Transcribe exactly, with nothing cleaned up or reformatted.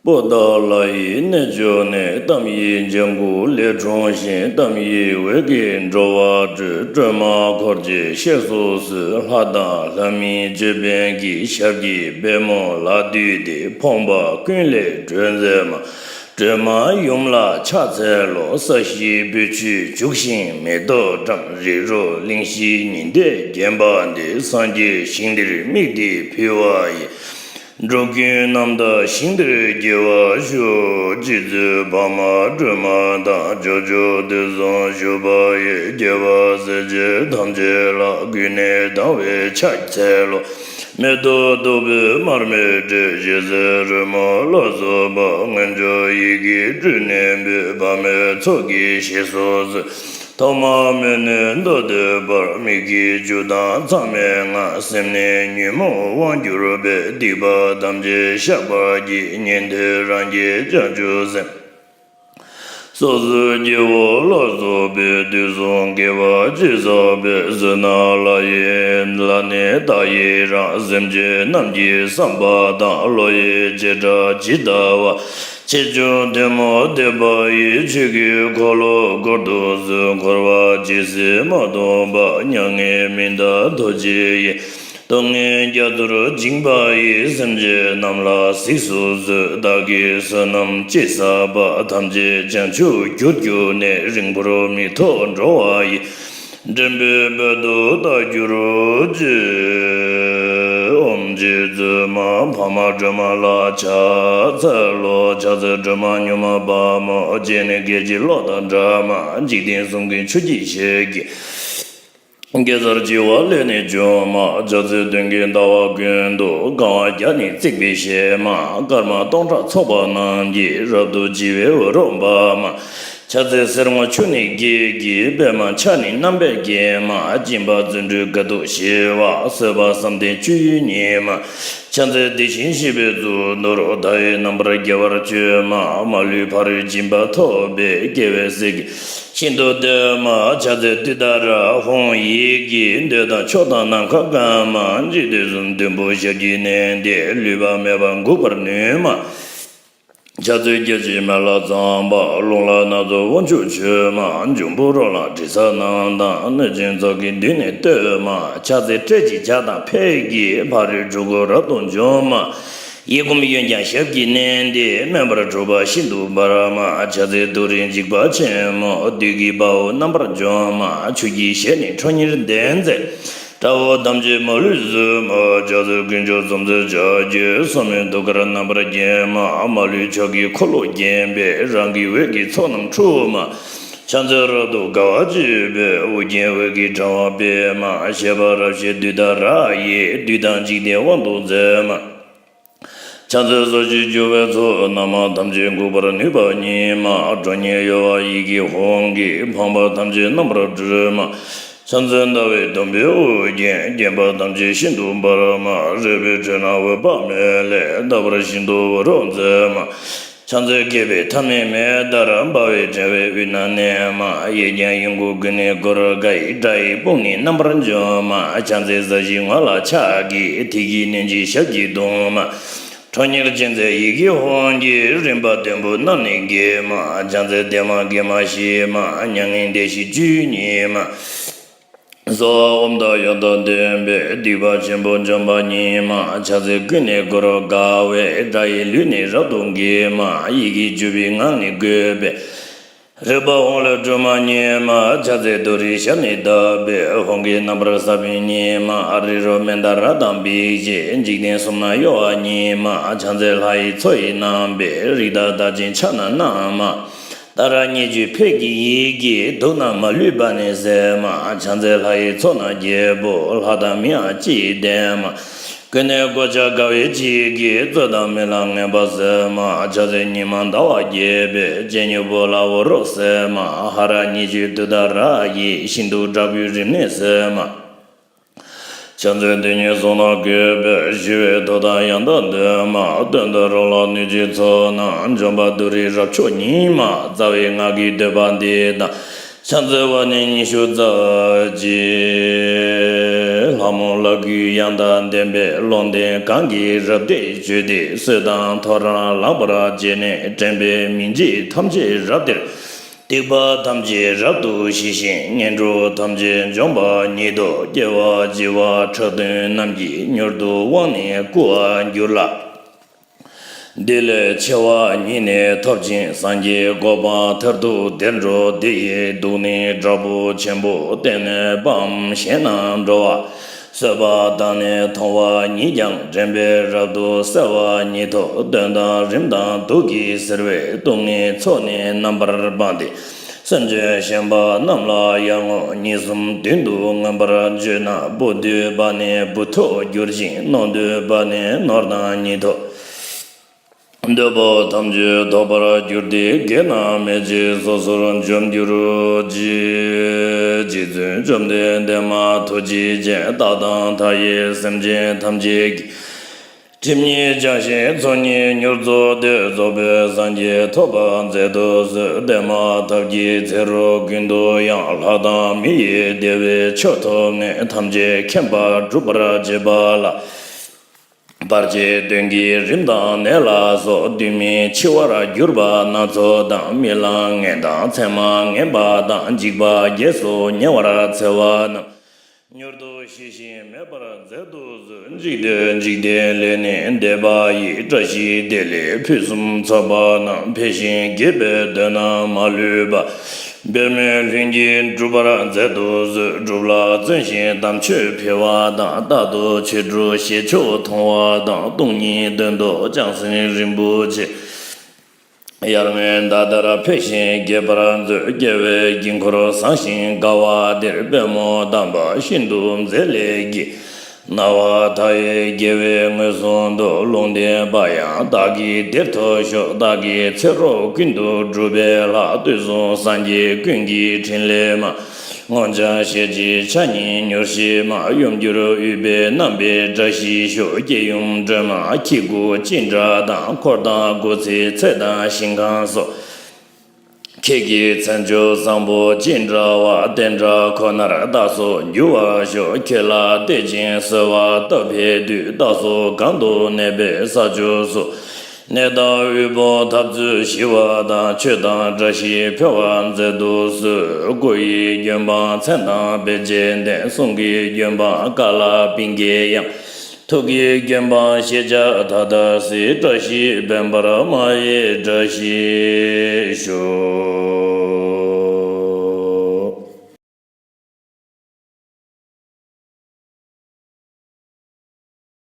པོ་ཏཱ་ལ་ཡི་རྣལ་འབྱོར་ནི། གཏམ་ཡིག་ལྗང་གུ་ལས་འཁྲུངས་ཤིང་། གཏམ་ཡིག་འོད་ཀྱིས་འགྲོ་བ་སྒྲོལ། སྒྲོལ་མ་འཁོར་བཅས་གཤེགས་སུ་གསོལ། ལྷ་དང་ལྷ་མིན་ཅོད་པན་གྱིས། ཞབས་ཀྱི་པདྨོ་ལ་བཏུད་དེ། ཕོངས་པ་ཀུན་ལས་སྒྲོལ་མཛད་མ། སྒྲོལ་མ་ཡུམ་ལ་ཕྱག་འཚལ་ལོ། ས་གཞི་སྤོས་ཆུས་བྱུགས་ཤིང་མེ་ཏོག་བཀྲམ། རི་རབ་གླིང་བཞི་ཉི་ཟླས་བརྒྱན་པ་འདི། སངས་རྒྱས་ཞིང་འདིར་དམིགས་ཏེ་ཕུལ་བ་ཡིན། འགྲོ་ཀུན་རྣམ་དག་ཞིང་འདིར་རྒྱལ་བར་ཤོག །རྗེ་བཙུན་འཕགས་མ་སྒྲོལ་མ་དང་། ཕྱོགས་བཅུ་དུས་གསུམ་བཞུགས་པ་ཡི། རྒྱལ་བ་སྲས་བཅས་ཐམས་ཅད་ལ། ཀུན་ནས་དང་བས་ཕྱག་འཚལ་ལོ། མེ་ཏོག་བདུག་སྤོས་མར་མེ་སྤྲས། ཞལ་ཟས་རོལ་མོ་ལ་སོགས་པ། མངོན་སྤྱོད་ཡི་གེ་སྤྲུལ་ནས་འབུལ། དཔག་མེད་ཚོགས་ཀྱིས་གཤེགས་སུ་གསོལ། ཐོག་མ་མེད་ནས་མདོ་སྡེ་བར། མི་དགེ་བཅུ་དང་མཚམས་མེད་ལྔ། སེམས་ནི་ཉོན་མོངས་དབང་གྱུར་པའི། སྡིག་པ་ཐམས་ཅད་བཤགས་པར་བགྱི། ཉན་ཐོས་རང་རྒྱལ་བྱང་ཆུབ་སེམས། སོ་སོའི་སྐྱེ་བོ་ལ་སོགས་པའི། དུས་གསུམ་དགེ་བ་ཅི་བསགས་པའི། བསོད་ནམས་ལྷ་ཡི་ལྷ་ནི་བདག་ཡི་རང་། སེམས་ཅན་རྣམས་ཀྱི་བསམ་པ་དང་། བློ་ཡི་བྱེ་བྲག་ཇི་ལྟ་བ། ཆེ་ཆུང་ཐུན་མོང་བསྟན་པ་ཡི། ཆོས་ཀྱི་འཁོར་ལོ་བསྐོར་དུ་གསོལ། འཁོར་བ་ཇི་སྲིད་མ་སྟོངས་པ། མྱ་ངན་མི་འདའ་ཐུགས་རྗེ་ཡིས། སྡུག་བསྔལ་རྒྱ་མཚོར་བྱིང་བ་ཡི། སེམས་ཅན་རྣམས་ལ་གཟིགས་སུ་གསོལ། བདག་གིས་བསོད་ནམས་ཅི་བསགས་པ། ཐམས་ཅད་བྱང་ཆུབ་རྒྱུར་གྱུར་ནས། རིང་པོར་མི་ཐོགས་འགྲོ་བ་ཡི། འདྲེན་པའི་དཔལ་དུ་བདག་གྱུར་ཅིག །ཨོཾ་རྗེ་བཙུན་མ་འཕགས་མ་སྒྲོལ་མ་ལ་ཕྱག་འཚལ་ལོ། ཕྱག་འཚལ་སྒྲོལ་མ་མྱུར་མ་དཔའ་མོ། སྤྱན་ནི་སྐད་ཅིག་གློག་དང་འདྲ་མ། འཇིག་རྟེན་གསུམ་མགོན་ཆུ་སྐྱེས་ཞལ་གྱི། གེ་སར་བྱེ་བ་ལས་ནི་བྱུང་མ། ཕྱག་འཚལ་སྟོན་ཀའི་ཟླ་བ་ཀུན་ཏུ། དགའ་བ་བརྒྱ་ནི་བརྩེགས་པའི་ཞལ་མ། སྐར་མ་སྟོང་ཕྲག་ཚོགས་པ་རྣམས་ཀྱིས། རབ་ཏུ་ཕྱེ་བའི་འོད་རབ་འབར་མ། ཕྱག་འཚལ་སེར་སྔོ་ཆུ་ནས་སྐྱེས་ཀྱི། པདྨ་ཕྱག་ནི་རྣམ་པར་བརྒྱན་མ། སྦྱིན་པ་བརྩོན་འགྲུས་དགའ་སྡུག་ཞི་བ། བཟོད་པ་བསམ་གཏན་སྤྱོད་ཡུལ་ཉིད་མ། ཕྱག་འཚལ་བདེ་ཆེན་ཞི་བའི་གཙུག་ཏོར། མཐའ་ཡས་རྣམ་པར་རྒྱལ་བར་སྤྱོད་མ། མ་ལུས་ཕ་རོལ་ཕྱིན་པ་ཐོབ་པའི། སྐྱེ་བའི་སྲིད་ཀྱི་ཤིན་ཏུ་བདེ་མ། ཕྱག་འཚལ་ཏུཏྟཱ་ར་ཧཱུྃ་ཡི་གེ། འདོད་དང་ཕྱོགས་དང་ནམ་མཁའ་གང་མ། འཇིག་རྟེན་གསུམ་མགོན་པོ་ཞབས་ཀྱིས་མནན་ཏེ། ལུས་པ་མེད་པར་འགུགས་པར་ནུས་མ། ཕྱག་འཚལ་སྐད་ཅིག་མེ་ལྷ་ཚངས་པ། རླུང་ལྷ་སྣ་ཚོགས་དབང་ཕྱུག་མཆོད་མ། འབྱུང་པོ་རོ་ལངས་དྲི་ཟ་རྣམས་དང་། གནོད་སྦྱིན་ཚོགས་ཀྱིས་མདུན་ནས་བསྟོད་མ། ཕྱག་འཚལ་སྲས་ཀྱི་ཞབས་དང་ཕཊ་ཀྱིས། ཕ་རོལ་འཁྲུལ་འཁོར་རབ་ཏུ་འཇོམས་མ། ཡི་གུམ་གཡོན་བརྐྱང་ཞབས་ཀྱིས་མནན་ཏེ། མེ་འབར་འཁྲུགས་པ་ཤིན་ཏུ་འབར་མ། ཕྱག་འཚལ་ཏུ་རེའི་འཇིགས་པ་ཆེན་མོ། བདུད་ཀྱི་དཔའ་བོ་རྣམ་པར་འཇོམས་མ། ཆུ་སྐྱེས་ཞལ་ནི་ཁྲོ་གཉེར་ལྡན་མཛད། དགྲ་བོ་ཐམས་ཅད་མ་ལུས་གསོད་མ། ཕྱག་འཚལ་དཀོན་མཆོག་གསུམ་མཚོན་ཕྱག་རྒྱའི། སོར་མོས་ཐུགས་ཀར་རྣམ་པར་བརྒྱན་མ། མ་ལུས་ཕྱོགས་ཀྱི་འཁོར་ལོས་བརྒྱན་པའི། རང་གི་འོད་ཀྱི་ཚོགས་རྣམས་འཁྲུག་མ། ཕྱག་འཚལ་རབ་ཏུ་དགའ་བ་བརྗིད་པའི། ཨོ་རྒྱན་འོད་ཀྱི་ཕྲེང་བ་སྤེལ་མ། བཞད་པ་རབ་བཞད་ཏུཏྟཱ་ར་ཡིས། བདུད་དང་འཇིག་རྟེན་དབང་དུ་མཛད་མ། ཕྱག་འཚལ་ས་གཞི་རྒྱུ་བའི་ཚོགས་རྣམས། ཐམས་ཅད་འགུགས་པར་ནུས་པ་ཉིད་མ། ཁྲོ་གཉེར་གཡོ་བ་ཡི་གེ་ཧཱུྃ་གིས། ཕོངས་པ་ཐམས་ཅད་རྣམ་པར་སྒྲོལ་མ། ཕྱག་འཚལ་ཟླ་བའི་དུམ་བུས་དབུ་བརྒྱན། བརྒྱན་པ་ཐམས་ཅད་ཤིན་ཏུ་འབར་མ། རོལ་པའི་ཁྲོད་ན་འོད་དཔག་མེད་ལས། ལྟ་བུར་ཤིན་ཏུ་འོད་རབ་མཛད་མ། ཕྱག་འཚལ་བསྐལ་པའི་མཐའ་མེད་མེ་ལྟར། འབར་བའི་ཕྲེང་བའི་དབུས་ན་གནས་མ། གཡས་བརྐྱང་གཡོན་བསྐུམ་ཀུན་ནས་བསྐོར་དགའི། དགྲ་ཡི་དཔུང་ནི་རྣམ་པར་འཇོམས་མ། ཕྱག་འཚལ་ས་གཞིའི་ངོས་ལ་ཕྱག་གི། ཐིག་གིས་མནན་ཅིང་ཞབས་ཀྱིས་བརྡུང་མ། ཁྲོ་གཉེར་ཅན་མཛད་ཡི་གེ་ཧཱུྃ་གིས། རིམ་པ་བདུན་པོ་རྣམས་ནི་འགེམས་མ། ཕྱག་འཚལ་བདེ་མ་དགེ་མ་ཞི་མ། མྱ་ངན་འདས་ཞི་སྤྱོད་ཡུལ་ཉིད་མ། གསོལ་བ་ཨོཾ་དང་ཡང་དག་ལྡན་པས། སྡིག་པ་ཆེན་པོ་འཇོམས་པ་ཉིད་མ། ཕྱག་འཚལ་ཀུན་ནས་བསྐོར་དགའ་བའི། དགྲ་ཡི་ལུས་ནི་རབ་ཏུ་འགེམས་མ། ཡི་གེ་བཅུ་པའི་ངག་ནི་བཀོད་པའི། རིག་པ་ཧཱུྃ་ལས་སྤྲུལ་མ་ཉིད་མ། ཕྱག་འཚལ་ཏུ་རེའི་ཞབས་ནི་བརྡབས་པས། ཧཱུྃ་གི་རྣམ་པར་ཟབ་པའི་ཉི་མ། རི་རབ་མནྡ་ར་དང་འབིགས་བྱེད། འཇིག་རྟེན་གསུམ་ན་གཡོ་བ་ཉིད་མ། ཕྱག་འཚལ་ལྷ་ཡི་མཚོ་ཡི་རྣམ་པའི། རི་དྭགས་རྟགས་ཅན་ཕྱག་ན་བསྣམས་མ། ཏཱ་ར་གཉིས་བརྗོད་ཕཊ་ཀྱི་ཡི་གེས། དུག་རྣམས་མ་ལུས་པ་ནི་སེལ་མ། ཕྱག་འཚལ་ལྷ་ཡི་ཚོགས་རྣམས་རྒྱལ་པོ། ལྷ་དང་མིའང་སྤྱི་ཡི་ལྡན་མ། ཀུན་ནས་གོ་ཆ་དགའ་བའི་བརྗིད་ཀྱིས། རྩོད་དང་རྨི་ལམ་ངན་པ་སེལ་མ། ཕྱག་འཚལ་ཉི་མ་ཟླ་བ་རྒྱས་པའི། སྤྱན་སྨྱུག་པོ་ལ་འོད་རབ་གསལ་མ། ཧ་ར་གཉིས་བརྗོད་ཏུཏྟཱ་ར་ཡིས། ཤིན་ཏུ་དྲག་པོའི་རིམས་ནད་སེལ་མ། ཕྱག་འཚལ་དེ་ཉིད་གསུང་རྣམས་བཀོད་པའི། ཞི་བའི་མཐུ་དང་ཡང་དག་ལྡན་མ། གདོན་དང་རོ་ལངས་གནོད་སྦྱིན་ཚོགས་རྣམས། འཇོམས་པ་ཏུ་རེའི་རབ་མཆོག་ཉིད་མ། རྩ་བའི་སྔགས་ཀྱི་བསྟོད་པ་འདི་དང་། ཕྱག་འཚལ་བ་ནི་ཉི་ཤུ་རྩ་གཅིག་ལྷ་མོ་ལ་གུས་ཡང་དག་ལྡན་པའི་བློ་ལྡན་གང་གིས་རབ་བརྟན་བརྗོད་དེ་སྲོད་དང་ཐོ་རངས་ལངས་པར་བྱས་ནས་དྲན་པས་མི་འཇིགས་ཐམས་ཅད་རབ་སྟེར། སྡིག་པ་ཐམས་ཅད་རབ་ཏུ་ཞི་ཞིང་ངན་འགྲོ་ཐམས་ཅད་འཇོམས་པ་ཉིད་དོ། སྐྱེ་བ་འཆི་བ་ཕྲག་དོན་རྣམས་ཀྱིས་མྱུར་དུ་དབང་ནི་བསྐུར་བར་འགྱུར་ལ། འདི་ལས་ཆེ་བ་ཉིད་ནི་ཐོབ་ཅིང་སངས་རྒྱས་གོ་འཕང་མཐར་ཐུག་དེར་འགྲོ། དེ་ཡི་སྡུག་བསྔལ་དྲག་པོ་ཆེན་པོ་གཏན་ནས་སྤངས་ཞེན་ན་འགྲོ་བ། གསོད་པ་དང་ནི་མཐོང་བ་ཉིད་ཀྱང་དྲན་པས་རབ་ཏུ་གསལ་བ་ཉིད་དོ། གདོན་དང་རིམས་དང་དུག་གིས་གཟིར་བའི་སྡུག་བསྔལ་ཚོགས་ནི་རྣམ་པར་སྤངས་ཏེ། སེམས་ཅན་གཞན་པ་རྣམས་ལ་ཡང་ངོ་གཉིས་གསུམ་བདུན་དུ་མངོན་པར་བརྗོད་ན། བུ་འདོད་པ་ནི་བུ་ཐོབ་འགྱུར་ཞིང་ནོར་འདོད་པ་ནི་ནོར་དང་ཉིད་ཐོབ། འདོད་པ་ཐམས་ཅད་ཐོབ་པར་འགྱུར་ཏེ། བགེགས་རྣམས་མེད་ཅིང་སོ་སོར་འཇོམས་གྱུར་ཅིག་རྗེ་བཙུན་བཅོམ་ལྡན་འདས་མ་ཐུགས་རྗེ་ཅན། བདག་དང་མཐའ་ཡས་སེམས་ཅན་ཐམས་ཅད་ཀྱི། སྒྲིབ་གཉིས་བྱང་ཞིང་ཚོགས་གཉིས་མྱུར་རྫོགས་ཏེ། རྫོགས་པའི་སངས་རྒྱས་ཐོབ་པར་མཛད་དུ་གསོལ། བདེ་མ་ཐབས་ཀྱི་ཚེ་རོལ་ཀུན་ཏུ་ཡང་། ལྷ་དང་མི་ཡི་བདེ་བའི་མཆོག་ཐོབ་ནས། ཐམས་ཅད་མཁྱེན་པ་སྒྲུབ་པར་བྱེད་པ་ལ། བར་ཆད་གདོན་བགེགས་རིམས་དང་ནད་ལ་སོགས། དུས་མིན་འཆི་བར་གྱུར་པ་སྣ་ཚོགས་དང་། རྨི་ལམ་ངན་དང་མཚན་མ་ངན་པ་དང་། འཇིགས་པ་བརྒྱད་སོགས་ཉེ་བར་འཚེ་བ་རྣམས། མྱུར་དུ་ཞི་ཞིང་མེད་པར་མཛད་དུ་གསོལ། འཇིག་རྟེན་འཇིག་རྟེན་ལས་ནི་འདས་པ་ཡི། བཀྲ་ཤིས་བདེ་ལེགས་ཕུན་སུམ་ཚོགས་པ་རྣམས། འཕེལ་ཞིང་རྒྱས་པའི་དོན་རྣམས་མ་ལུས་པ། འབད་མེད་ལྷུན་གྱིས་འགྲུབ་པར་མཛད་དུ་གསོལ། སྒྲུབ་ལ་བརྩོན་ཞིང་དམ་ཆོས་འཕེལ་བ་དང་། རྟག་ཏུ་ཆོས་སྒྲུབ་ཞེས་མཆོག་མཐོང་བ་དང་། སྟོང་ཉིད་དོན་རྟོགས་བྱང་སེམས་རིན་པོ་ཆེ། ཡར་ངོའི་ཟླ་ལྟར་འཕེལ་ཞིང་རྒྱས་པར་མཛོད། སྐྱེ་བའི་དཀྱིལ་འཁོར་བཟང་ཞིང་དགའ་བ་དེར། པདྨོ་དམ་པ་ཤིན་ཏུ་མཛེས་ལས་སྐྱེས། སྣང་བ་མཐའ་ཡས་རྒྱལ་བའི་ངོས་བཟུང་དུ། ལུང་བསྟན་པ་ཡང་བདག་གིས་དེར་ཐོབ་ཤོག་བདག་གི་ཚེ་རོགས་ཀུན་ཏུ་སྒྲུབ་པའི་ལྷ། དུས་གསུམ་སངས་རྒྱས་ཀུན་གྱི་ཕྲིན་ལས་མ། མངོན་བྱང་ཤེལ་གྱི་ཕྱག་གཉིས་མྱུར་ཞི་མ། ཡུམ་གྱུར་ཨུཏྤལ་བསྣམས་པའི་བཀྲ་ཤིས་ཤོག་སྐྱེད་ཡུམ་སྒྲོལ་མ་ཁྱེད་སྐུ་ཅི་འདྲ་དང་། འཁོར་དང་སྐུ་ཚེའི་ཚད་དང་ཞིང་ཁམས་སོགས། ཁྱེད་ཀྱི་མཚན་མཆོག་བཟང་པོ་ཅི་འདྲ་བ། དེ་འདྲ་ཁོ་ནར་བདག་སོགས་འགྱུར་བར་ཤོག་ཁྱེད་ལ་གཏད་ཅིང་གསོལ་བ་བཏབ་པའི་དུས། བདག་སོགས་གང་དུ་གནས་པའི་ས་ཕྱོགས་སུ། ནད་དང་དབུལ་ཕོངས་འཐབ་རྩོད་ཞི་བ་དང་། ཆོས་དང་བཀྲ་ཤིས་འཕེལ་བར་མཛད་དུ་གསོལ། སྐུ་ཡི་མགོན་པང་མཚན་དང་བེ་ཅོན་ལྡན། གསུང་གི་མགོན་པང་ཀ་ལ་པིང་ཀའི་དབྱངས། ཐུགས་ཀྱི་མགོན་པང་ཤེས་བྱ་མཐའ་དག་གཟིགས། བཀྲ་ཤིས་འཕེལ་བར་མ་ཡི་བཀྲ་ཤིས་ཤོག